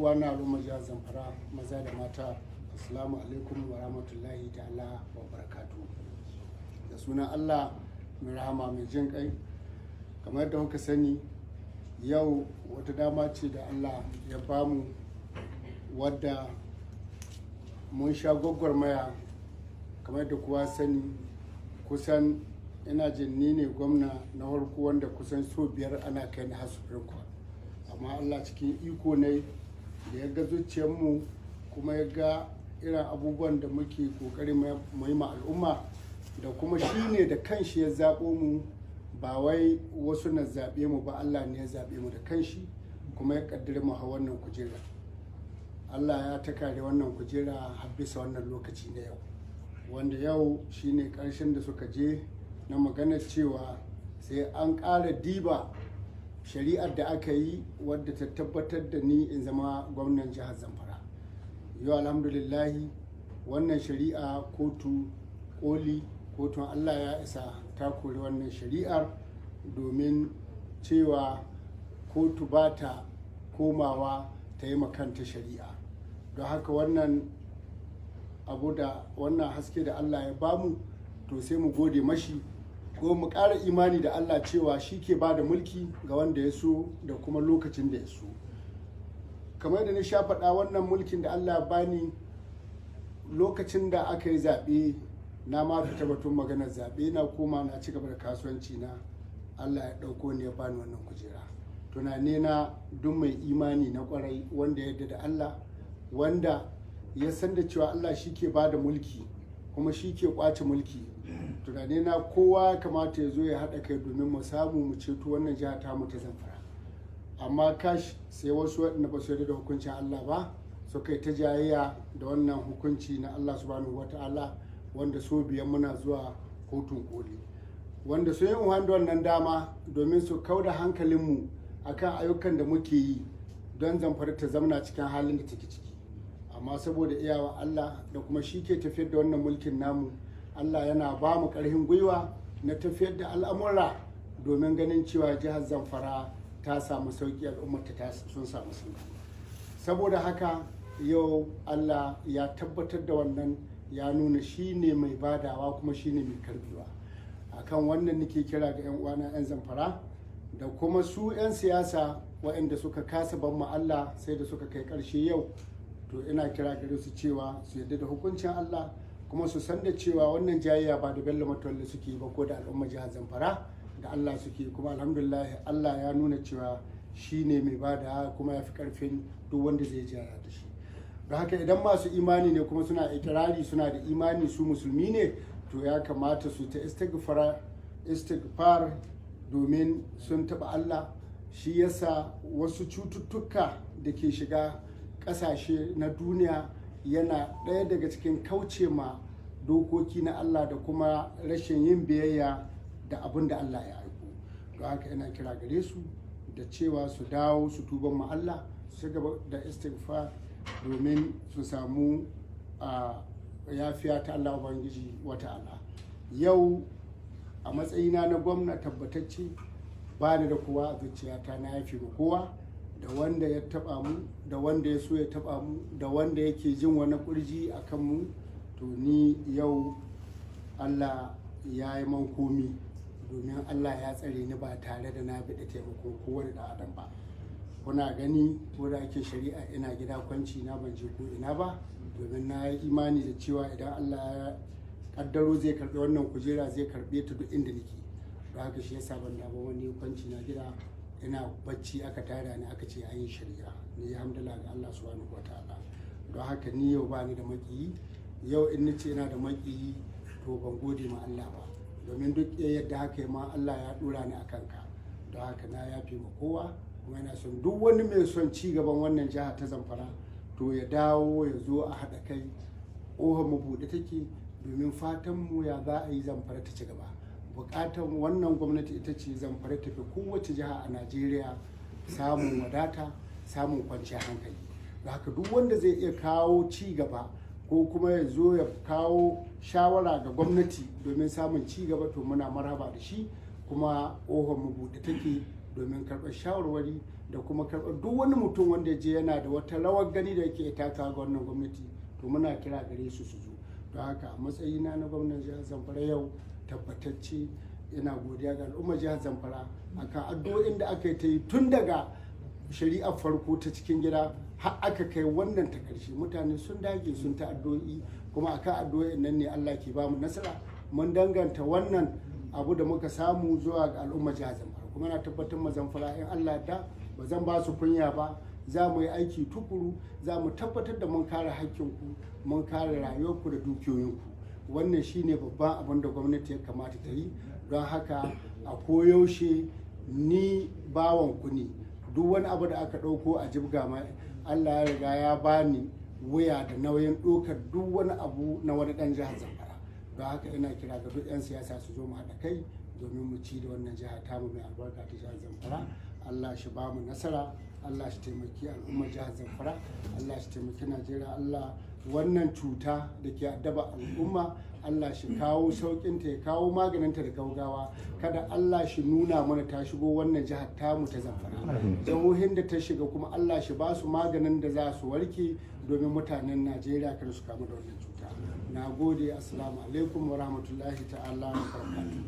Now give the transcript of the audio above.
Uwa na al'ummar jihar Zamfara, maza da mata, assalamu alaikum wa rahmatullahi ta'ala wa barakatu. Da sunan Allah mai rahama mai jin kai. Kamar yadda kuka sani, yau wata dama ce da Allah ya bamu wadda mun sha gwagwarmaya. Kamar yadda kowa sani, kusan ina jin ni ne gwamna na farko wanda kusan so biyar ana kai ni har Supreme Court. Amma Allah cikin iko ne da ya ga zuciyarmu kuma ya ga irin abubuwan da muke kokari mu yi ma al'umma, da kuma shi ne da kanshi ya zaɓo mu, ba wai wasu na zaɓe mu ba, Allah ne ya zaɓe mu da kanshi kuma ya ƙaddare mu a wannan kujera. Allah ya takare wannan kujera har bisa wannan lokaci na yau, wanda yau shine ƙarshen da suka je na maganar cewa sai an ƙara diba shari'ar da aka yi wadda ta tabbatar da ni in zama gwamnan jihar Zamfara. Yau, alhamdulillahi, wannan shari'a, kotu koli, kotun Allah ya isa, ta kori wannan shari'ar domin cewa kotu ba ta komawa ta yi makanta shari'a. Don haka wannan abu da wannan haske da Allah ya bamu, to sai mu gode mashi ko mu ƙara imani da Allah cewa shi ke ba da mulki ga wanda ya so da kuma lokacin da ya so. Kamar da na sha faɗa, wannan mulkin da Allah bani, lokacin da aka yi zaɓe na ma fita batun maganar zaɓe, na koma na ci gaba da kasuwanci na. Allah ya ɗauko ni ya bani wannan kujera. Tunane na, duk mai imani na kwarai wanda ya yarda da Allah, wanda ya san da cewa Allah shi ke ba da mulki kuma shi ke kwace mulki, tunane na kowa kamata ya zo ya haɗa kai domin mu samu mu ceto wannan jiha tamu ta Zamfara. Amma kash, sai wasu waɗanda ba su yarda da hukuncin Allah ba suka yi ta jayayya da wannan hukunci na Allah subhanahu wa ta'ala, wanda so biyan muna zuwa kotun koli, wanda sun yi amfani da wannan dama domin su kauda hankalinmu akan ayyukan da muke yi don Zamfara ta zamana cikin halin da take ciki. Amma saboda iyawa Allah da kuma shi ke tafiyar da wannan mulkin namu, Allah yana ba mu ƙarfin gwiwa na tafiyar da al'amura domin ganin cewa jihar Zamfara ta samu sauƙi, al'ummarta sun samu sauƙi. Saboda haka yau Allah ya tabbatar da wannan, ya nuna shi ne mai badawa kuma shi ne mai karbewa. Akan wannan nake kira ga 'yan uwana 'yan Zamfara da kuma su 'yan siyasa waɗanda suka kasa ban mu Allah sai da suka kai ƙarshe yau, to ina kira gare su cewa su yarda da hukuncin Allah kuma su san da cewa wannan jayayya ba da Bello Matawalle suke ba ko da al'umma jihar Zamfara, da Allah suke. Kuma alhamdulillah, Allah ya nuna cewa shi ne mai bada kuma ya fi karfin duk wanda zai jaya da shi. Don haka idan masu imani ne kuma suna ikirari suna da imani, su musulmi ne, to ya kamata su ta istighfar domin sun taɓa Allah. Shi yasa wasu cututtuka da ke shiga ƙasashe na duniya yana ɗaya daga cikin kauce ma dokoki na Allah da kuma rashin yin biyayya da abin da Allah ya aiko. Don haka ina kira gare su da cewa su dawo su tuban ma Allah, su gaba da istighfar domin su samu yafiya ta Allah Ubangiji wa ta'ala. Yau a matsayina na gwamna tabbatacce, ba ni da kowa a zuciyata, na yafe ma kowa, da wanda ya taba mu, da wanda ya so ya taba mu, da wanda yake jin wani kurji a kan mu. To ni yau Allah ya yi man komi, domin Allah ya tsare ni ba tare da na biɗi taimakon kowane ɗan adam ba. Kuna gani, ko da ake shari'a ina gida kwanci na, ban je ko ina ba, domin na yi imani da cewa idan Allah ya kaddaro zai karɓi wannan kujera, zai karɓe ta duk inda nake. Don haka shi yasa ban damu wani kwanci na gida, ina bacci aka tada ni aka ce an yi shari'a. Ni hamdala ga Allah subhanahu wataala. Don haka ni yau ba ni da makiyi. Yau in nace ina da makiyi, to ban gode ma Allah ba, domin duk yadda haka ma Allah ya dora ni a kanka. Don haka na yafe ma kowa, kuma ina son duk wani mai son ci gaban wannan jiha ta Zamfara to ya dawo ya zo a haɗa kai. Ƙofar mu buɗe take, domin fatan mu ya za a yi Zamfara ta ci gaba. Buƙatar wannan gwamnati ita ce Zamfara tafi kowace jiha a Najeriya samun wadata, samun kwanciyar hankali. Da haka duk wanda zai iya kawo ci gaba ko kuma ya zo ya kawo shawara ga gwamnati domin samun ci gaba, to muna marhaba da shi, kuma ƙofar mu buɗe take domin karɓar shawarwari. Da kuma karɓar duk wani mutum wanda je yana da wata rawar gani da yake taka ga wannan gwamnati, to muna kira gare su su zo. Don haka, a matsayina na gwamnan jihar Zamfara yau tabbatacce, ina godiya ga al'ummar jihar Zamfara akan addu'o'in da aka yi ta yi tun daga shari'ar farko ta cikin gida har aka kai wannan ta ƙarshe. Mutane sun dage sun ta addu'o'i, kuma akan addu'o'in nan ne Allah ke bamu nasara. Mun danganta wannan abu da muka samu zuwa ga al'ummar jihar Zamfara, kuma na tabbatar ma Zamfara in Allah da ba zan ba su kunya ba. Za mu yi aiki tukuru, za mu tabbatar da mun kare hakkinku, mun kare rayuwarku da dukiyoyinku. Wannan shine babban abin da gwamnati ya kamata ta yi. Don haka, a koyaushe ni bawan ku ne. Duk wani abu da aka ɗauko a jibga ma, Allah ya riga ya bani wuya da nauyin ɗaukar duk wani abu na wani ɗan jihar Zamfara. Don haka, ina kira ga duk 'yan siyasa su zo mu haɗa kai domin mu ci da wannan jiha tamu mai albarka ta jihar Zamfara. Allah shi ba mu nasara, Allah shi taimaki al'ummar jihar Zamfara, Allah shi taimaki Najeriya. Allah, wannan cuta da ke addaba al'umma, Allah shi kawo sauƙinta, ya kawo maganinta da gaugawa. Kada Allah shi nuna mana ta shigo wannan jihar tamu ta Zamfara. Jihohin da ta shiga kuma, Allah shi ba su maganin da za su warke, domin mutanen Najeriya kada su kamu da wannan cuta. Na gode. Assalamu alaikum wa rahmatullahi ta'ala wa barakatuh.